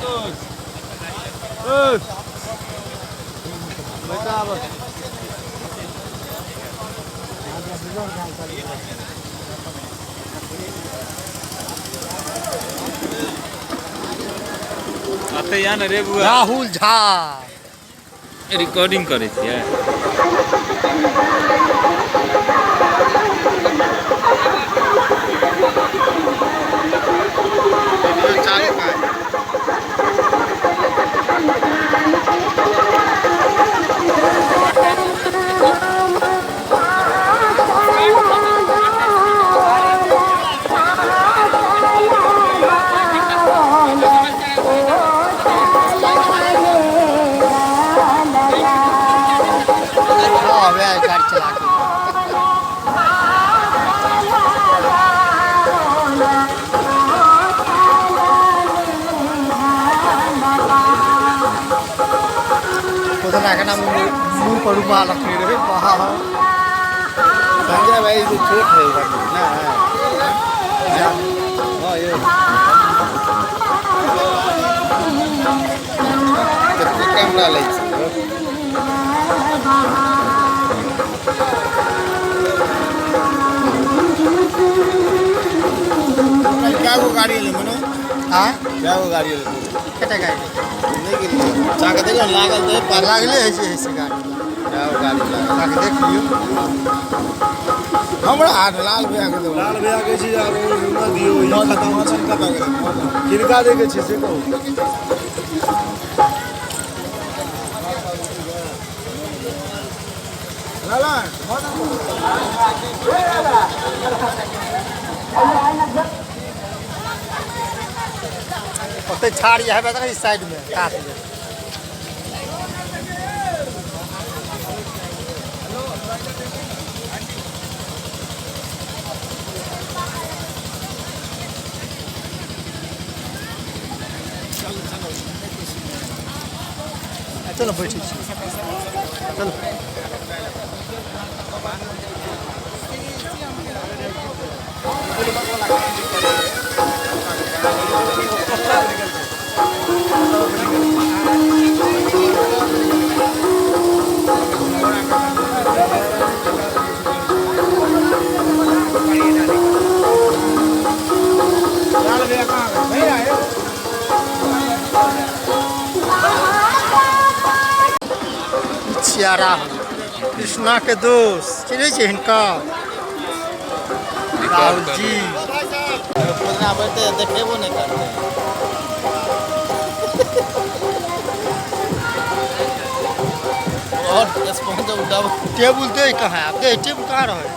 संतोष। अते या ने रे बुआ। राहुल झा। रिकॉर्डिंग करै छियै। वीडियो चालू कहाँ है? हाँ, वह गाड़ी चला के। पुतना के नाम मुंह पर रुमाल रखने रहे बाहर। संजय भाई जो छोट है ना। हाँ, ये कते कैमरा लै छै। क्या गो गाड़ी एलै मनो? हाँ? क्या गो गाड़ी एलै? कते गाड़ी? नहि गेलियै। जाके देखियौ, लागल तऽ पार। लागले है छै से गाड़ी। क्या गो गाड़ी लागल? जाके देख लियौ। हमरा हाथ लाल भैया के देबै। लाल भैया कहै छै जे आब ओ दियौ, ई खतम मौसम कतऽ गेलै? किनका दै के छै से कहू। लाला। ओते छाड़ जे हेबै तऽ साइड में काट ले। चलो बैठे छी, चलो। लाल भैया कहाँ गए? नहीं आए। छिया राहुल कृष्णा के दोस्त, चिन्है छियै हिनका? राहुल जी। पुतना बैठते देखेबो नहि करतै। और स्पॉन्सर डब। टेबुल दे कहाँ है? दे टेबुल कहाँ रहे?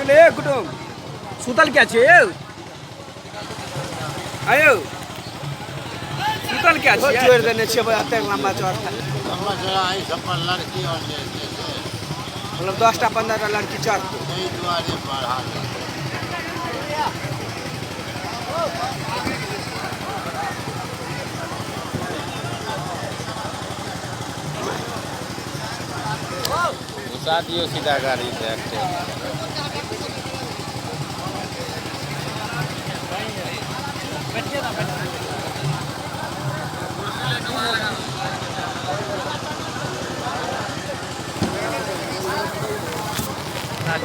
ले कुटुम सुतल क्या छियै यौ? आयौ, सुतल क्या छियै? जोड़ि देने छियै एतेक लम्बा चौड़। लम्बा चौड़ा एहि सब पर लड़की और जे छै से मतलब 10टा 15टा लड़की चढ़तै। ताहि दुआरे बढ़ा देलकै। घुसा दियौ सीधा गाड़ी से एकटे।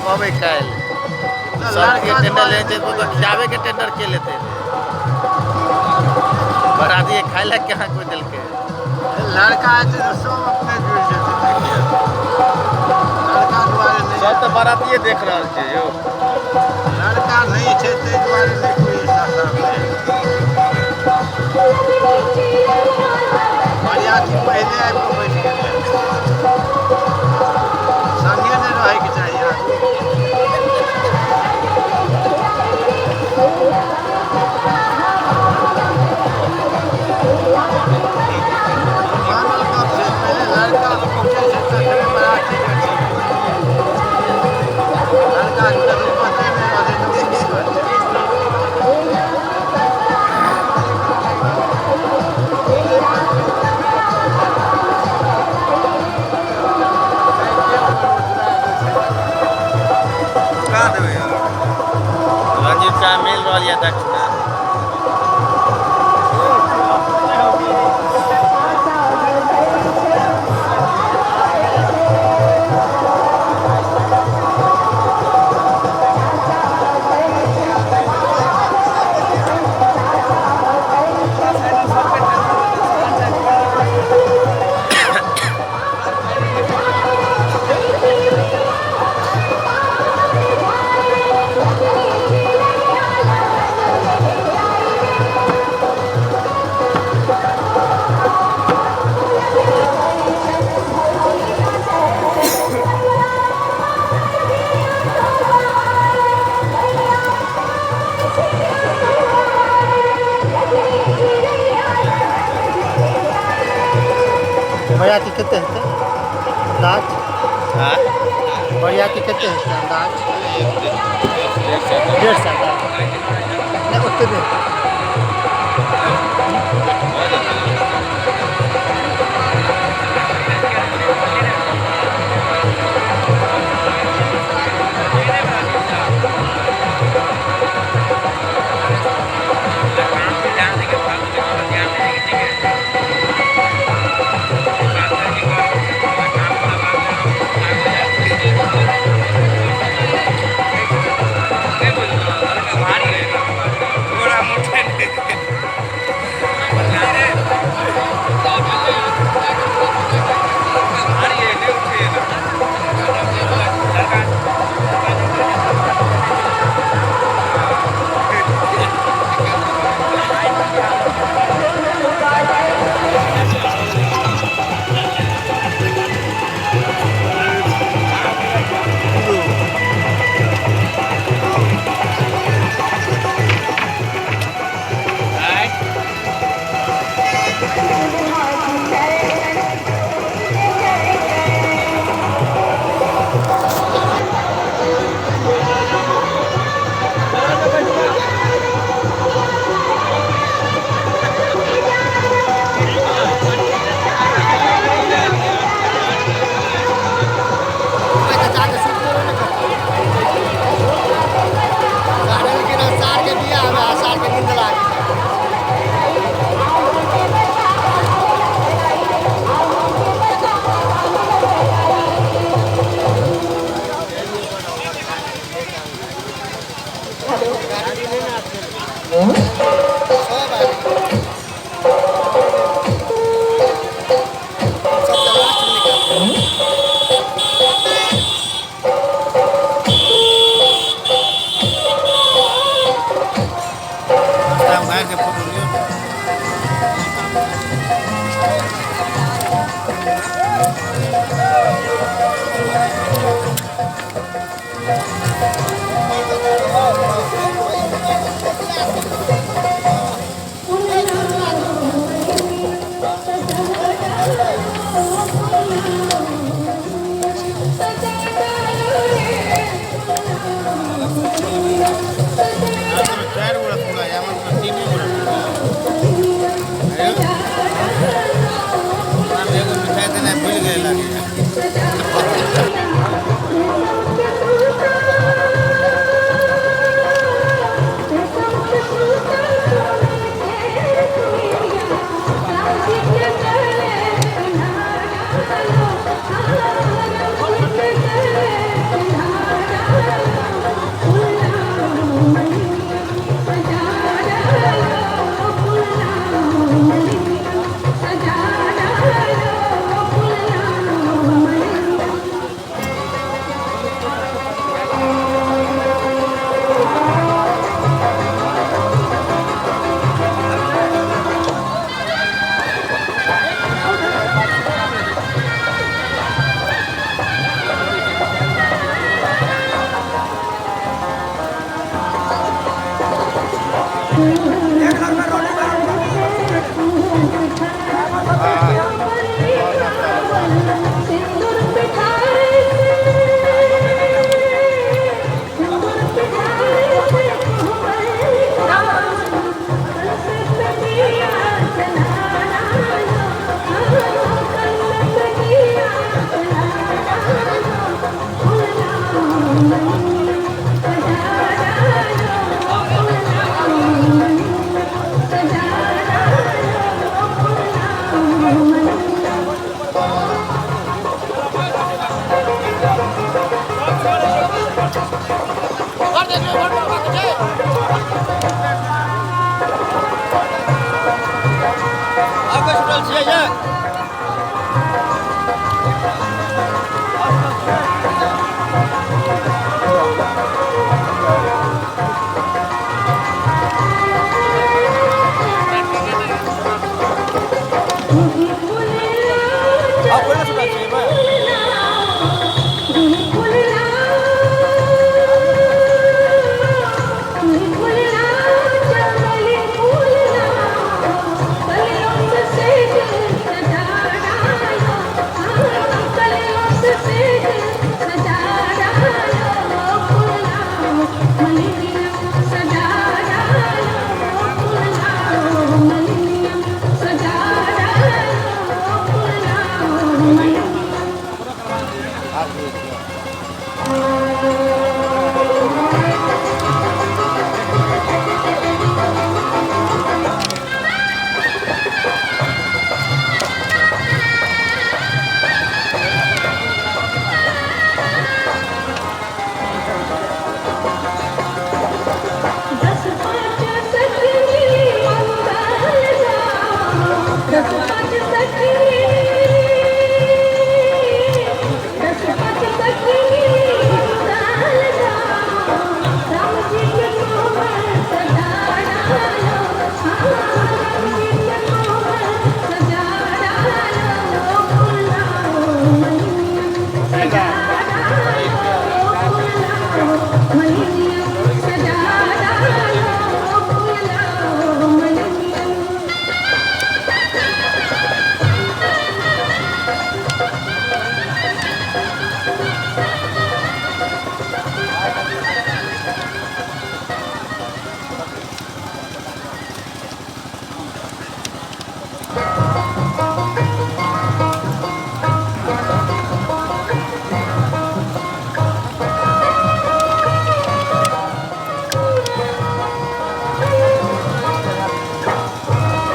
कहबै काल्हि सबके टेंडर लेने छै तो खियाबे के टेंडर के लेते? बराती खाय लए केना कोइ देलकै? लड़का छै तऽ सब अपने जुड़ि जेतै, देखियौ। लड़का दुआरे नहि। सब तऽ बरातिए देख रहल छै यौ। लड़का नहि छै ताहि दुआरे नहि कोइ ससरलै। बरियाती पहिले आबि कऽ बैठ गेलै, संगे नहि रहैके चाही आदमी। मानल गप छै, पहिले लड़का पहुँचै छै तखने बराती जाइ छै। लड़काके ककरो पते नहि रहतै तऽ ओ की करतै? रंजीत चाय मिल रहल यऽ दक्षिणा। बरियाती कते हेतै अंदाज? हाँ? बरियाती कते हेतै अंदाज? 150 नहि, ओते नहि। Thank you. सुतल छियै ये?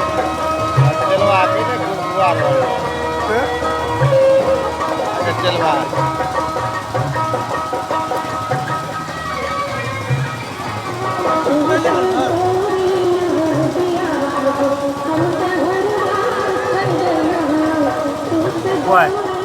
चलवा के ने घुमा रहल अच्छा चलवा। What?